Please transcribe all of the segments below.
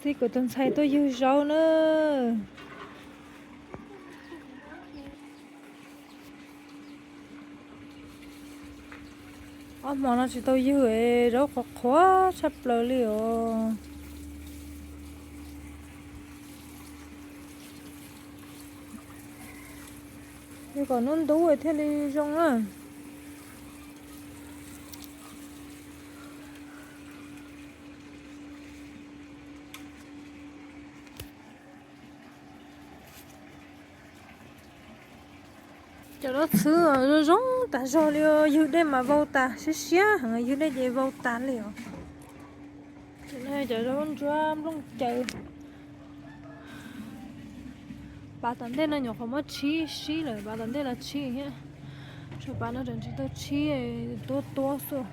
Tij kuv tus ntxhais tuaj ywg zaub na. Ob hmo no tsis tau ywg, zaub qhuav qhuav tshaj plaws li os. Ywg kom hnub ntub thiaj li zoo na. Cov zaub txhwb zoo zoo tas zog li, ywg dej mas vau tas siab siab heev, ywg dej ces vau tas li os. Cov zaub ntsuab nplooj caws. Pav tom ntej no nyuam qhuav muab tshib sib lawm, pav tom ntej los tshib thiab. Tshuav pav no tseem tsis tau tshib, tuab tuab xwb.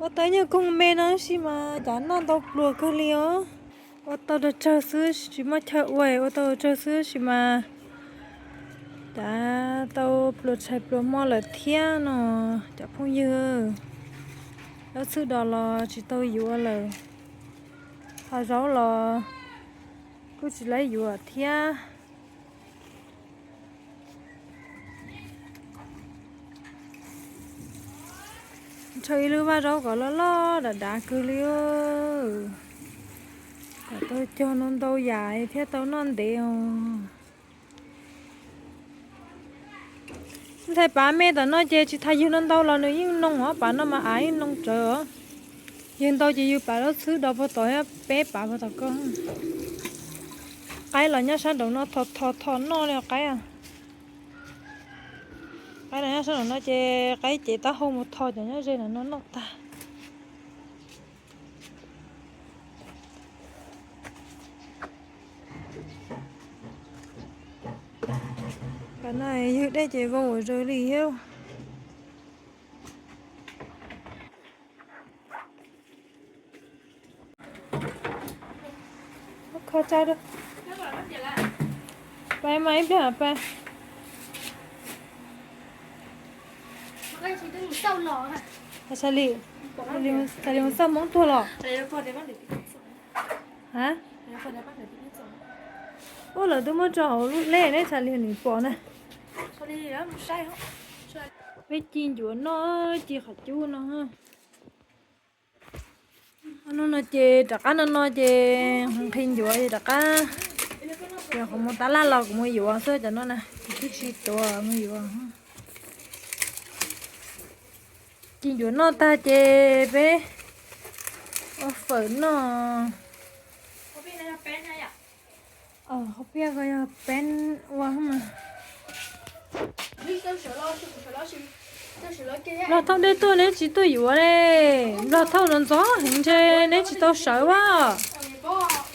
Ua tau nyuag koog me no sis mas cas noj ntau pluas kawg li os. Ua tau rau tsawg xwb tsis muaj chaw ua, ua tau rau tsawg xwb sis mas cas tau pluas tshais pluas hmo lawm thiab no cov phooj ywg. Zaub txhwb dos los tsis tau yuav lawm, ho zaub los kuj tsis laib yuav thiab. Ntshaw ib lub vaj zaub kom loj loj dav dav kawg li, kom tau cog ntau ntau yam thiab tau noj ntev os. Ntxhais pav me tom no ces tsis tas ywg no ntau los nws yeej noo os, pav no mas av yeej noo rawv os. Ywg ntau ces ywg pav zaub txhwb dos puag tom, peb pav puag tom koj. Qaib los nyob sab nraum no tho tho tho noj li qaib. Qaib los nyob sab nraum no ces qaib cev taub hau mus tho cov nyob ze no noj tag. Tam no ywg dej ces vau ua zaws li thiab. Kho tsa rau. Pab mas ib pliag pab. Xav li, xav li mus xauj Hmoob tuag los? Ha? Ua lawv twb muab tso hauv lub lej ne, xav li nws pom na. Peb ci ncuav noj, ci qhov cub no. No no ces rov qab no no ces nqhis ncuav ces rov qab, ces qhov mus tab laj los kuv mus yuav xwb cov no na, kuv twb tsis tuav mus yuav. Ci ncuav noj tag ces peb ua fawm noj. Qhov piaj ko yog peb ua mas. Nplog thauj dej tuaj neb tsis tuaj yuav ne. Nplog thauj no ntxov heev ntshe neb tsis tau sawv as.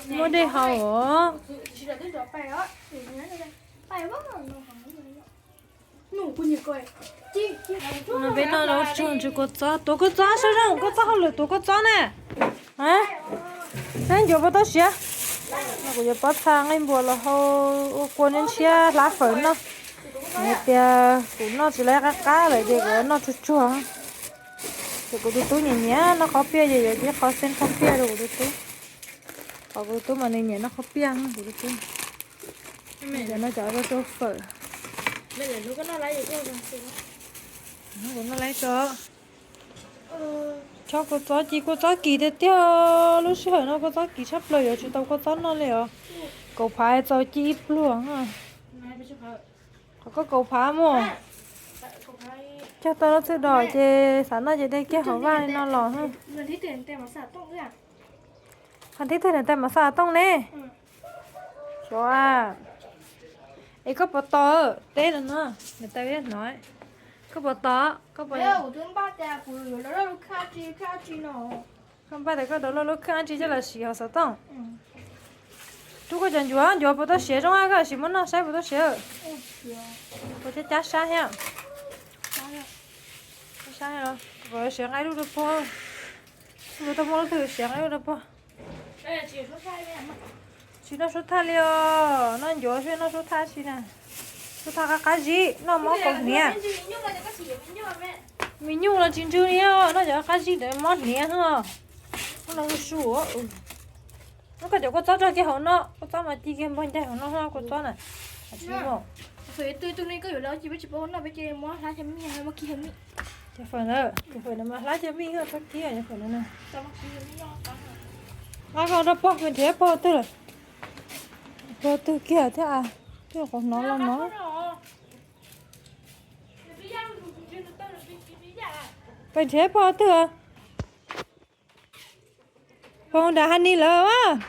Muaj dej haus os. No peb noj zaub tsuag ntsw kua txob, tuav kua txob saib zoo, kua txob hauj lwm tuav kua txob na. Neb ncuav puas tau siav? No kuv yuav pob txha nqaij npua los hau ua kua neb ntshiab hlab fawm noj. Hais tias kuv noj tsis laib qab qab lawm ces kuv noj tsuag tsuag. Ces kuv tus tub nyiam nyiam noj qhov piaj ces yuav ib qho xeeb qhov piaj rau kuv tus tub. Qhov kuv tus tub mas nws nyiam noj qhov piaj kuv tus tub. Cov no cov rau fawm. Kuv noj laib tso. Chob kua txob ci, kua txob kis tiag tiag, lub sij hawm no kua txob kis tshaj plaws yuav tsis tau kua txob noj li os. Kaum phav txaus ci ib pluag. Qhov koj kaum phav mus. Cog tau lub txhwb dos ces xav noj ces de kiag hauv vaj li no los. Qhov thib twg niam tais mas xav tooj ne? Xyov a. Es koj puas tos teb no no, niam tais hnov. Koj puas tos, koj puas Koj npaj tias koj rov loj lub khaj dab tsi coj los siv hauv xov tooj. Rub koj cov ncuav, ncuav puas tau siav zoo a, koj sim muab noj saib puas tau siav. Puas cab cab sab thiab. Cab sab, siav nqaij lub rau puag. Lub tau muaj lub twg siav nqaij lub rau puag. Tsis noj suab thaj li os, noj ncuav xwb noj suab thaj tsi na. Suab thaj qab qab zib, noj mob kaus hniav. Me nyuj los tsis ntsws li os, noj cov qab zib ntawd mob hniav xwb os. Koj los su, koj cov kua txob rau kiag hauv no, kua txob mas ci kiag npog ncaig hauv no, kua txob na. Cov fawm ntawd, cov fawm ntawd mas hlab cov mij txhob kib cov fawm ntawd na. Qab koj rau pog kws nrhiav pog twg lawm. Pog twg kiag thiab, twb qhov hnov los no. Peb nrhiav pog twg? Pog nram Hani lawm.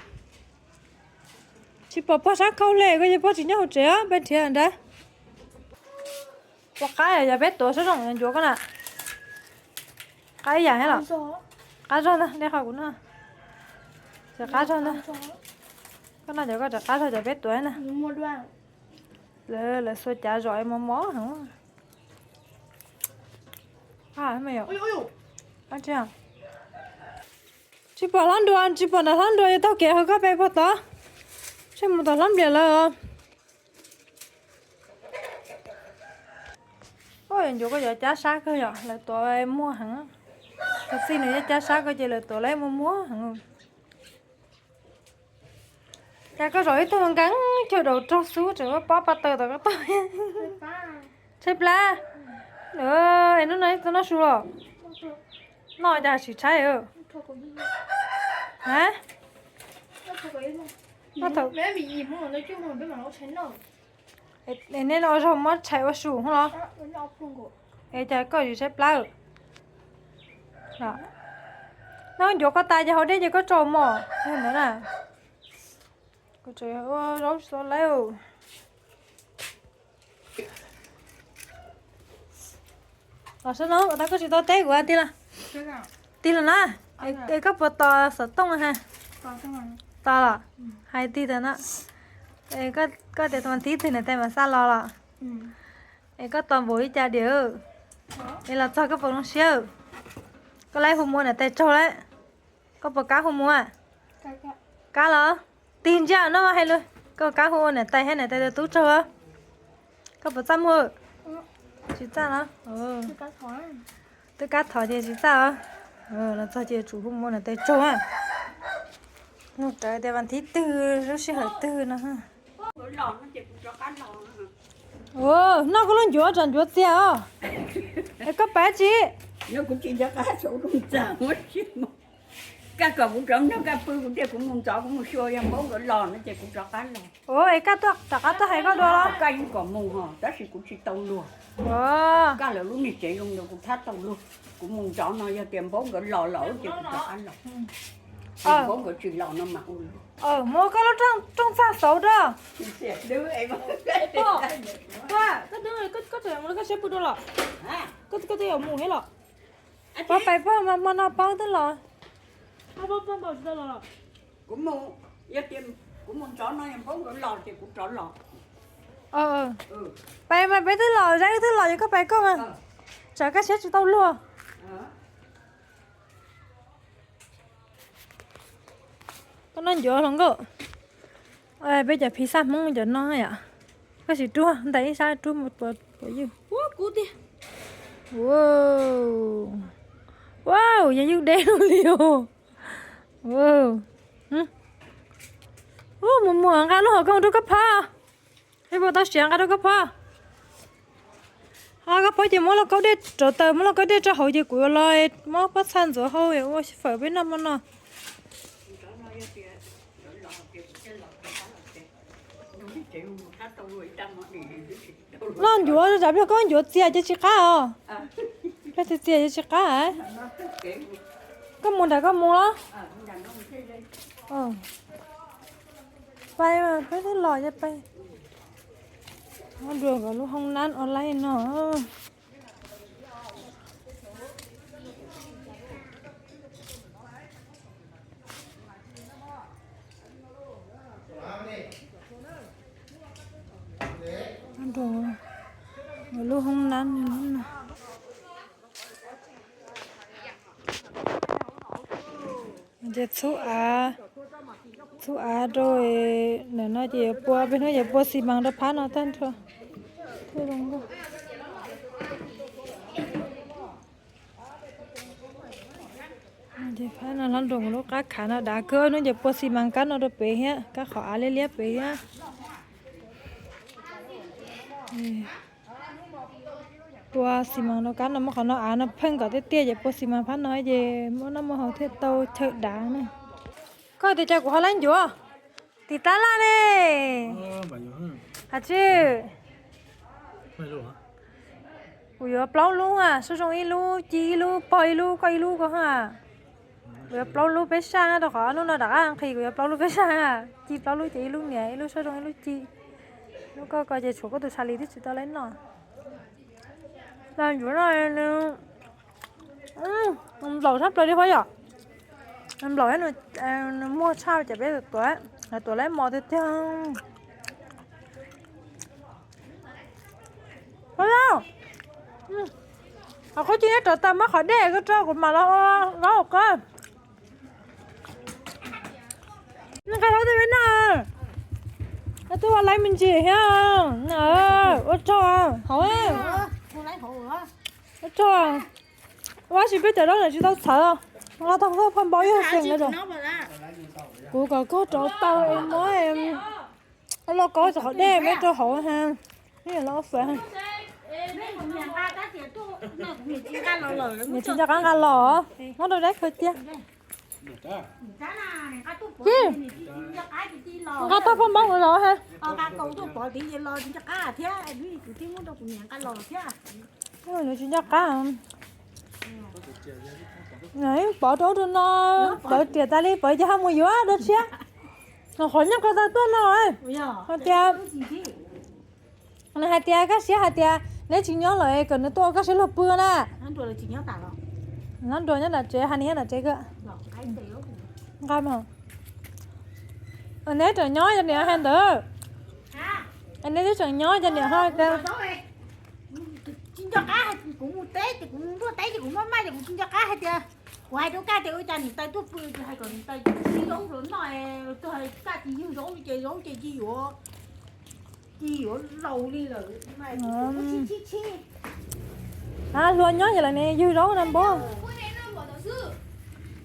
Tsis pom pog sab khau hle, koj yog pog tsis nyob hauv tsev os, peb nrhiav nrad. Pog qab yog peb tuav sab zoo ncuav koj na. Qab ib yam thiab los? Qab zog ntag, de qhov kuv noj. Cov qab zog ntag. Koj noj cov koj cov qab zog cov peb tuav na. Lawv, lawv xuas cav zom mos mos heev. Tsis pom hlob nruas, tsis pom nram hlob nruas, yuav taug kev hauv koj pem puag tod. Tsheej mus tom hlob npliam lawm. Ua ncuav koj yuav cab sab kawg yom, lawv tuav muag heev. Tus txij nws yuav cab sab kawg ces lawv tuav lawv muag muag heev. Cas koj zaum ib tug nkees caug daus rog xub tseem muab pob pa taws tom koj tog. Tshaib plab. Es hnub no tau noj su los? Noj cas tsis tshaib. A, nej ua zog muab tshais ua su hos los? Es cas koj tsis tshaib plab? Noj ncuav koj tas ces haus dej ces koj tso mos ntawd na. Zaub xov laib. Los sab no, ua tau koj tsis tau teb kuv tiag los? Tig los na. Es koj puas tos xov tooj ha? Tos los? Hais tiag tiag na. Koj tias tus tib teg niam tais mam xa los los? Es koj tos npaum li cas diam? Es los txog koj puas zoo siab? Koj laib hu mus ua niam tais tsaug lawm. Koj puas kam hu mus? Kam los? Tig ntsia no mas hais lus, koj puas kam hu ua niam tais thiab niam tais tus tub tsaug? Koj puas txaj muag? Tsis txaj los? Twb kab thov ces tsis txaj os. Los txog ces tsum hu mus ua niam tais tsaug. Nug rawv tias vas thib twg, lub sij hawm twg no. Noj koj lub ncuav tsam ncuav txias os. Es koj pab tsi? Koj kom kuv rov nrog koj pw, kuv tias kuv mus ntxov, kuv mus xyuas yawg Npaub nkawd los no ces kuv rov qab los. Es koj tuaj, rov qab tuaj hais koj dua los? Koj yeej kom mus hos, tab sis kuv tsis tau luag. Koj lawv lub niag tsev zoo nkaus kuv thab tau luag. Kuv mus ntxov no yog tias Npaub nkawd los lawm ces kuv rov qab los. Npaub nkawd tsis los no mas ua luag. Muab koj lub rooj txag xauv rau. Koj twb, koj twb yuav mus thiab los? Paub pais pog mas hmo no paub twb los. Kuv mus, yog tias kuv mus ntxov no yog Npaub nkawd los ces kuv rov los. Pais mas peb twb los, Zab wb twb los, yog koj pais koj mas. Tsam koj siab tsis tau luag. Koj noj ncuav hluas nkauj. Peb cov phiv xaj Hmoob cov no yom. Koj sim ruaj ntais ib sab ruaj mus puas ywg. Wow, yog ywg deb li os. Mus muag nqa lub hauv koj rau koj phob. Peb puas tau siav nqa rau koj phob. Ho koj phob ces muab lauj kaub dej rauv taws, muab lauj kaub dej tso hauv ces kuv yuav los muab pob txha ntxuav hau ua fawm peb noj hmo no. Noj ncuav tsam pliag koj ncuav txias ces tsis qab os. Pliag txias txias ces tsis qab. Koj mus nram koj mus los? Pais mas peb twb los ces pais. Dua nkawd lub hoob nab online no. Nkawd lub hoob nab no. Ces txhub av, txhub av rau, ntawm no ces yuav pua, peb hnub yuav pua xi mas rau phab no tag nrho. Thiaj zoo nkauj. Ces phab no hlob nroos lub qab khav no dav kawg, hnub ces pua xi mas kab no rau pem thiab, kab qhov av liab liab pem thiab. Pua xi mas rau kab no, muab qhov no av no pheej kom tiaj tiaj ces pua xi mas phab no ces muaj noj muaj haus thiaj tau chaw dav na. Koj tias cas kuv ho laib ncuav tim tab laj ne? Has tsi, kuv yuav plaub lub a, Suab Zoo ib lub, Ci ib lub, Pog ib lub, koj ib lub ko ha. Kuv yuav plaub lub peb saj rau qhov hnub no rov qab nqhis, kuv yuav plaub lub peb saj, Ci plaub lub ces ib lub niam, ib lub Suab Zoo, ib lub Ci. Lub koj ko ces tshuav koj tus Sa Lis twb tsis tau laib noj. Los ncuav no nws nplaum tshaj plaws li hov yom. Nplaum thiab nws muag tshaj ces peb tuav, tuav laib mos tiag tiag. Qhov qub ci neb rov tawm muab qhov dej koj rau kuv mam los zaub qab. Nqa zaub tej peb noj. Tuaj ua laib me ntsis thiab. Ua tsaug hauv. Ua tsaug. Ua si peb cov zaub ntawm tsis tau txhawv. Nqa tau phaj npau yog xeem ntawd. Kuv kom koj rauv tau es muab los kaub cov qhov dej peb rau hauv ha. Nws tsis nco qab nqa los, muab rau dab khaws cia. Ci, nqa tau phaj npau los ha. Nws tsis nco qab. Pov rau ub rau no, pov riam tas li pov ces ho mus yuav dua tshiab. Los qhov nyob ko tau tuaj no. Hais tias, nws hais tias kaj siab hais tias neb tsis nyob lawm kom nws tuaj ua kaj siab luag pw na. Nab Nruas nyob nram tsev, hais nws nyob nram tsev kawg. Nqa mas. Neb tseem nyob cov niam hais ntawd. Neb twb tseem nyob cov niam hais tias. Tsis nco qab, kuv mus teb ces kuv nruaj teb ces kuv maj maj ces kuv tsis nco qab hais tias, kuv hais rau Kaj tias ua cas niam tais tuaj pw ces hais kom niam tais siv zaub rau noj, tuaj hais Kaj tsis yug zaub ces zaub ces ci yuav, ci yuav laus li lawm. Hluas nyob ces lawv ne yug zaub na npab.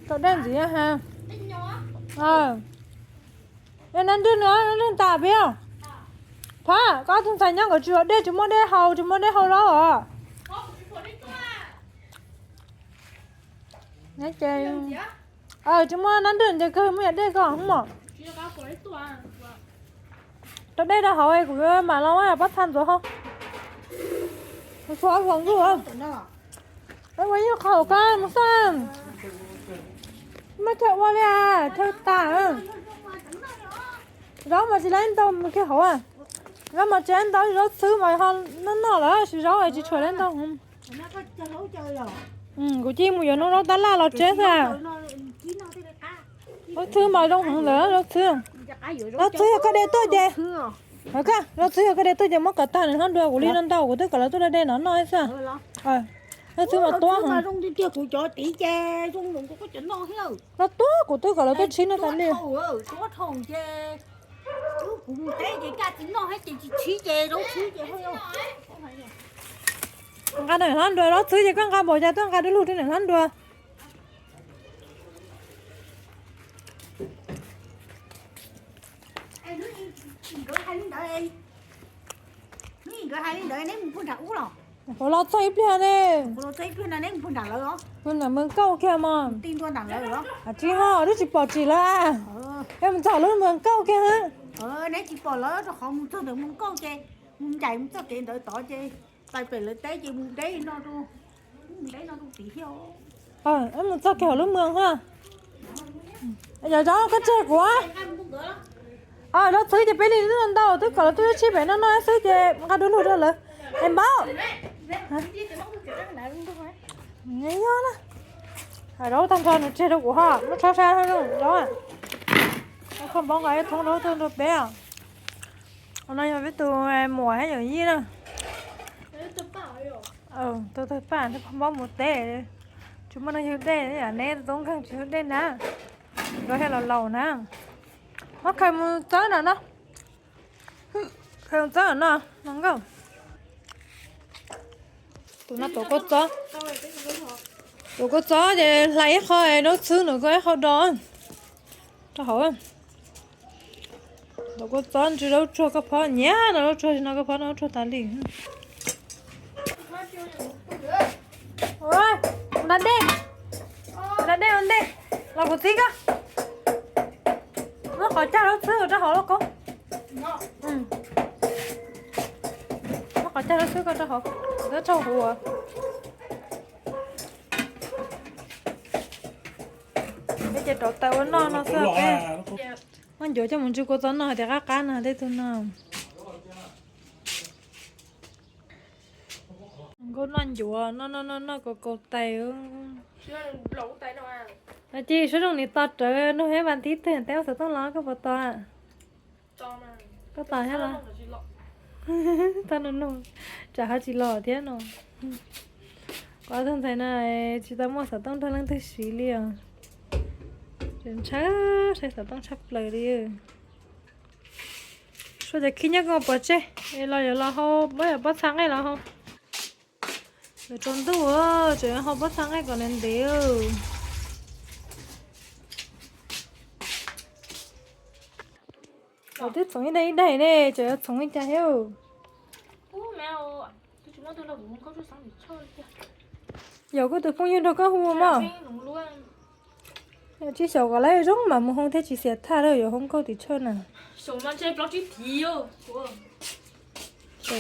Tau dej ntxiv ha. Nab Nruas nws, Nab Nruas tas peb. Phab, koj tus ntxhais nyob nkawd tsis haus dej, tsis muaj dej haus, tsis muaj dej haus zaub os. Tsis muaj Nab Nruas ces kawg muaj yam dej koj mog. Rau dej rau hauv kuv mam los pob txha ntxuav hauv. Txhua ob hluas nkuj. Ua ib qho hauv koj mus xwb. Muaj chaw ua li, chaw tas. Zaub mas tsis laib ntau kiag hauv. Zaub mas tsis laib ntau, zaub txhwb mas ho noj noj lawm, tab sis zaub tsis tshua laib ntau. Kuv cia mus yuav noj zaub tab laj los tsev xwb. Zaub txhwb mas zoo heev lawm, zaub txhwb. Zaub txhwb yog koj de tuaj ces, zaub txhwb yog koj de tuaj ces muab kom tag nws hlob Nruas, kuv li no ntau kuv twb kom lawv tuaj de no noj xwb. Zaub txhwb mas tuab heev. Zaub tuab kuv twb kom lawv tuaj tshib no tas li. Nqa niam hlob Nruas zaub txhwb ces koj nqa npaum cas tuaj nqa du lug rau niam hlob Nruas. Kuv los txog ib pliag ne. Kuv nram Mws Kauj kiag mas. Tsis ho twb tsis pom tsim lawm. Peb mus txog lub Mws Kauj kiag. Mus txog kiag hauv lub Mws ha. Yog zaub koj tseg kuv. Zaub txhwb ces peb li ntau twb kom lawv tuaj tshib pem no no xwb ces nqa du lug rau lawv es npaub. Yog na, zaub tag nrho nws tseg rau kuv ho muab tshob sab zaub. Koj npaub nqa ib thoob zaub tuaj rau peb. No yog peb tus muam thiab yawm yij na. Tus tawg paj thiab pog npaub mus teb, tsis muaj neeg yug dej, neb tub nkeeg tsis yug dej na. Nkawd thiaj laus laus na. Muab khaws mus txawb nram no. Khaws mus txawb nram no, no nkauj. Tus no tuav kua txob. Tus kua txob ces hlais ib qho, nub txhwb nws koj ib qho do rau hauv. Tus kua txob ntsw dab tsuag koj phob nyiam no, dab tsuag no koj phob no dab tsuag tas li. Ua dab dej, ua dab dej ua ntej los kuv txib koj. Muab qhov cag dab txhwb rau hauv lauj koob. Muab qhov cag dab txhwb koj rau hauv, tab tsaug huv. Peb ces rauv taws ua noj no xwb peb. Muab ncuav coj mus ntsw kua txob noj hais tias qab qab no tej tug no. Nkauj noj ncuav noj noj noj noj kaus kaus tais. Cia suab zoo nim tos rawv nug heb vas thib twg teb ua xov tooj los koj puas tos? Koj tos thiab los? Tau nug nug, tsam ho tsis los thiab no. Kuv ob tug ntxhais no tsis tau muaj xov tooj nrog leej twg siv li os. Ntshaw, ntshaw xov tooj tshaj plaws li. Suav cov khib nyob koj pov tseg, los yuav los hau, pob yog pob txha nqaij los hau. Yuav tsaus ntuj, tseem yuav hau pob txha nqaij kom ntev ntev. Twb txhoov ib daim ib daim ne, tseem yuav txhoov li cas thiab? Yog koj tus phooj ywg nrog koj hu mog. Tsis xyaum kom lawv zoo mam mus hoo thiab tsis xiam thaj lawm yuav hoo nkauj tim tshawj na. Xyaum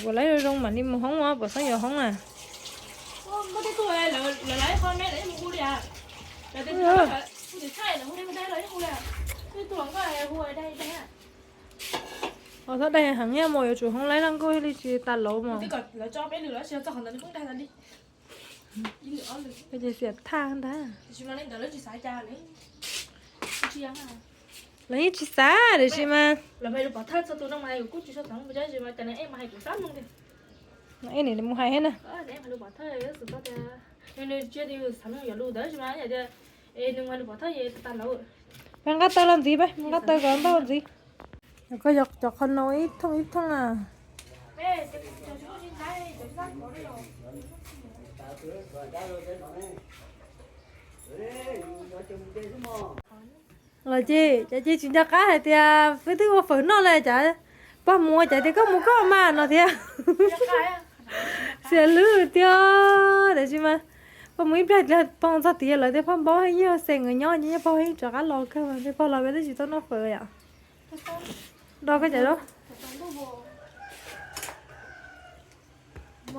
kom lawv zoo zoo mam li mus hoob os, pom xeeb yuav hoob na. Os, txhob daig heev nyiaj mus, yuav tsum hoob laib laj nkauj thiaj li tsis tas lauv mos. Ces xiam thaj ntag. Lawv yeej tsis xav tiam sis mas ej nim mus hais thiab na. Peb nqa taw los ntxiv, peb nqa taw kom ntau ntxiv. Koj yog cov qhov no ib thooj ib thooj na. Los ces cov ces tsis nco qab hais tias peb twb ua fawm noj lawm, cov pog mus ua cas tias koj mus koj mas no thiab. Xiam lub tiag, tiam sis mas pog mus ib pliag pog txog tid lawv tej pog npaub yeej xeem nkawd nyob ces pog yeej rov qab los kawg, tej pog los peb twb tsis tau noj fawm yom. Do koj cov,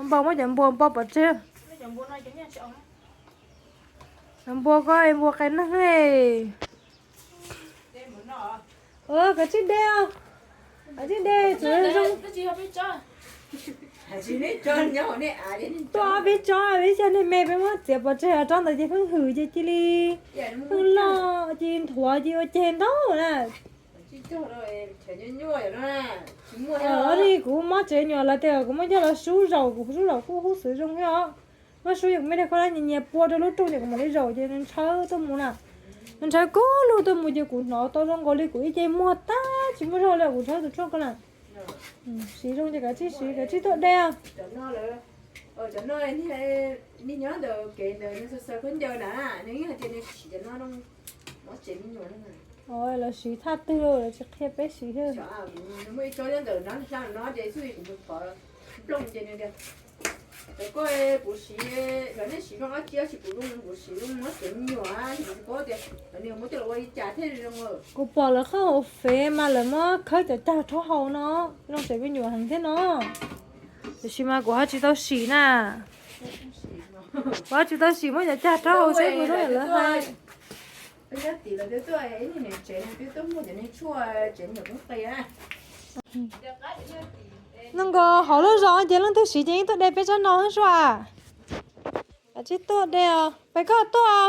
npau muab cov npua npau pov tseg. Cov npua koj npua qe neeg. Kav tsij de, kav tsij de tsuav zoo. Tuaj peb tsob peb xyaw nej me peb muab txiav pov tseg tsob ntawd ces pheej hwm ces cia li pheej loj ces nthuav ces ua ceg ntau na. Li kuv mob tsev nyuam lawv tias kuv muab coj los sub zaum, kuv sub zaum kuj hub xwv zoo thiab os. Muab sub ces kuv muab tej khaub hlab nyias nyias pua rau lub rooj ces kuv mam li zaum ces nws ntshaw tuaj mus na. Nws ntshaw kub lug tuaj mus ces kuv hnov tau zoo nkaus li kuv ib ce muag tag tsis muaj zog li, kuv ntshaw tus tshuaj ko na. Siv zoo ces kav tsij siv, kav tsij tuaj de. Cov no, cov no, nej nyob ntawm kev ntawd nws xaws xaws khaub ncaws na, nws yeej hais tias nws siv cov no mob tsev me nyuam. Lawv siv thaj twg lawv tsis qhia peb siv thiab. Nws muaj ib tsob nyob ntawm no, no ces xwb kuv mus pov nplooj ces nws tias, cov koj puv siv, cov nej siv zoo dab tsi dab tsi puv zoo, puv siv zoo mob tsev me nyuam, kuv tsis paub tias cov nws muab coj los ua li cas thiaj zoo. Kuv pom lawv qhov hauv Fev mas lawv muab khawb cov cag rhaub haus no, zoo tsev me nyuam heev thiab no. Tiam sis mas kuv ho tsis tau sim na. Kuv ho tsis tau sim muab cov cag rhaub haus saib puas zoo lawv hais. Neeg nkaus hauv lub zos ces leej twg siv ces yeej tuaj de peb tsob no xwb sua. Kav tsij tuaj de os, peb koj tuaj.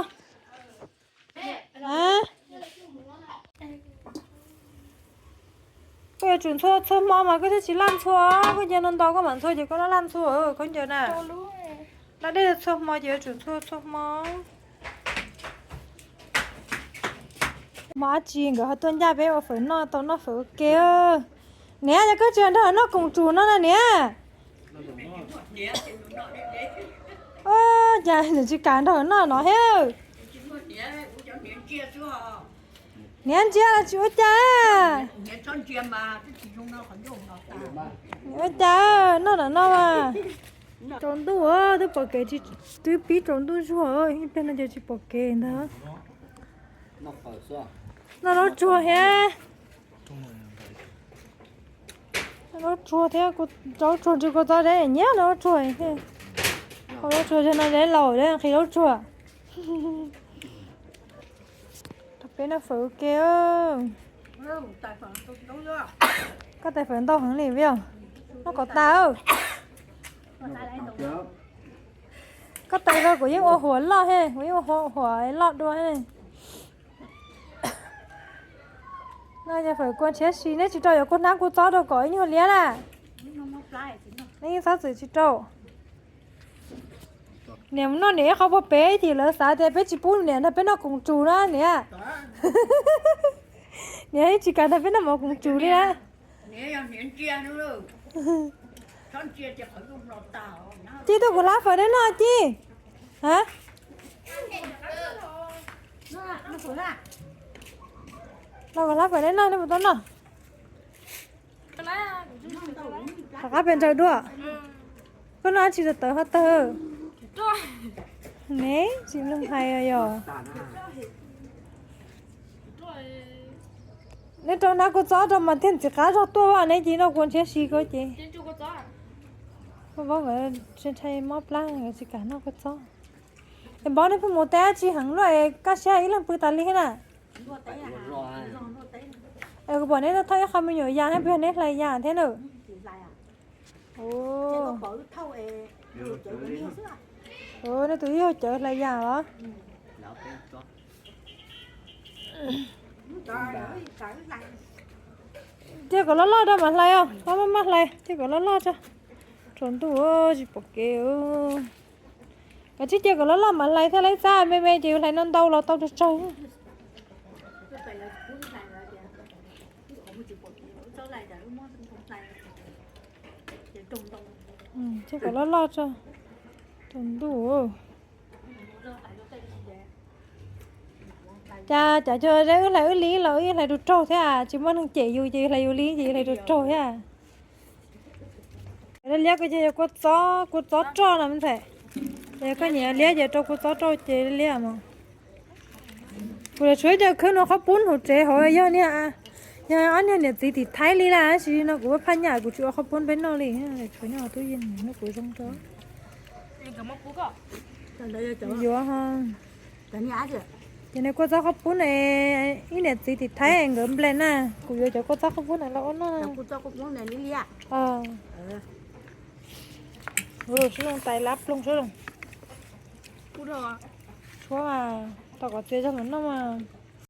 Koj yuav tsum ntxhua txhua hmo mas koj thiaj tsis laj ntxhua, koj nce ntau ntau koj mam ntxhua ces koj laj laj ntxhua khaub ncaws na. Laj dej txhua hmo ces yuav tsum ntxhua txhua hmo. Hmo dab tsi nkawd ho tuaj ncaj peb ua fawm noj tau noj fawm ua ke. Niam, yog koj tsis nrog noj koom tsum no na niam. Cas nws tsis kam nrog noj no thiab? Niam ntsia los tsis ua cas. Ua cas noj nram no mas. Tsaus ntuj, twb pom kev, twb pib tsaus ntuj zuag, ib pliag no ces tsis pom kev ntag. Noj zaub tsuag thiab. Zaub tsuag thiab, zaub tsuag ntshe kua txob deb nyiam zaub tsuag thiab. Zaub tsuag zog no deb laus deb nqhis zaub tsuag. Rau peb noj fawm ua ke. Koj tais fawm ntau heev li Viv, noj kom tas. Koj tais ko kuv yeej ua huam loj he, kuv yeej ua huam loj dua he. No yog fawm kua ntshiab si, neb tsis rau yuav kua hnab kua txob rau kom ib nyuag liab na. Neb yeej txhob txwm tsis rau. Niam mus noj niam ib qho puag pem ces lawv xav tias peb tsis pub niam nrog peb noj koom tsum na niam. Niam yeej tsis kam nrog peb noj mov koom tsum li na. Ci, tuaj kuv hlab fawm neb noj ci. Los kuv hlab fawm neb noj, neb puas tau noj? Rov qab pes ntsawg dua. Koj noj tsis tau tawv ho tawg. Ne, tsis mloog hais yog. Neb rau hnab kua txob rau mas thiaj ntxim qab zog tuaj, neb cia li noj kua ntshiab si ko ces. Koj paub nkawd ntshai mob plab nkawd tsis kam noj kua txob. Es npaub neb pheej mus teb dab tsi heev luaj es kaj siab ib leeg pw tas li thiab na? Es kuv pom neb thauj ib qho me nyuam yas thiab, puas yog neb hlais yas thiab na? Nej tus ib yog cawv hlais yas los? Cia kom loj loj rau mam hlais os, maj maj hlais, cia kom loj loj tso. Tsaus ntuj tsis pom kev. Kav tsij cia kom loj loj mam hlais thiab, lawv xav me me ces yus hlais ntau ntau los tau tsawg tsawg. Cia kom loj loj tso. Tsaus ntuj. Cas cov cov wb hlais wb li los wb hlais raug raug thiab, tsis muaj neeg cem yus ces yus hlais yus li ces yus hlais raug raug thiab. Liab ko ces yog kua txob, kua txob roj no me ntxhais. Yog koj nyiam liab ces rau kua txob roj ces liab mas. Kuv los tshuav cov khwb no qhob pub hauv tsev hauv, yog niag, yog ob niag niam txiv tim Thaib li na, tab sis no kuv ua phaj nyaj kuv tsis ua qhob pub peb noj li, tshuav nyob hauv tub yees no kuv zoo rau. Yuav ho. Ces nws kua txob qhob pub na, ib niam txiv tim Thaib nkawd nplej na, kuv yuav cov kua txob qhob pub na los ua noj. Sub zoo tais lab ploog sub zoo. Tshuav mas, tau kom txias zog los noj mas.